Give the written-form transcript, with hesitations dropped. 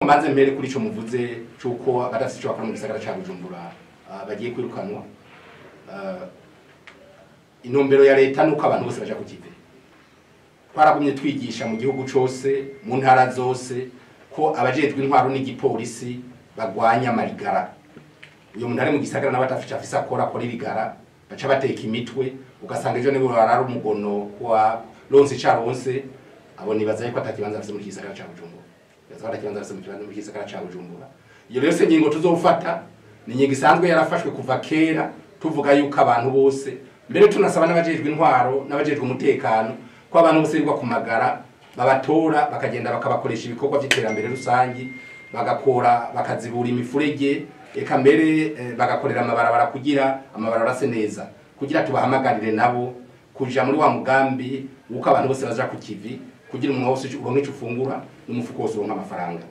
Mbanze mbere kuri ico muvuze cuko abadafise ico bakora mu gisagara ca Bujumbura bagiye kwirukanwa. Intumbero ya leta nuko abantu bose baja ku kivi. Twaragumye twigisha mu gihugu cose, mu ntara zose, ko abajejwe intwaro n'igipolisi bagwanya amarigara. Uyo muntu ari mu gisagara nawe atafise afise akora irigara, baca bateka imitwe, ugasanga ejo nibo barara umugono kwa ronse caronse. Abo nibaza yuko atakibanza afise mu gisagara ca Bujumbura. Nibaza ko atakibanza afise mu gisagara ca Bujumbura. Iyo rero se ngingo tuzofata ni ingingo isanzwe yarafashwe kuva kera, tuvuga yuko abantu bose, mbere tunasaba n'abajejwe intwaro n'abajejwe umutekano ko abantu bose birirwa ku magara babatora bakagenda bakabakoresha ibikorwa vy'iterambere rusangi, bagakora bakazibura imifurege, eka mbere bagakorera amabarabara kugira amabarabara ase neza, kugira tubahamagarire nabo kuja muri wa mugambi wuko abantu bose baja ku kivi, kugira umuntu wose uronke ico ufungura n'umufuko wose uronke amafaranga.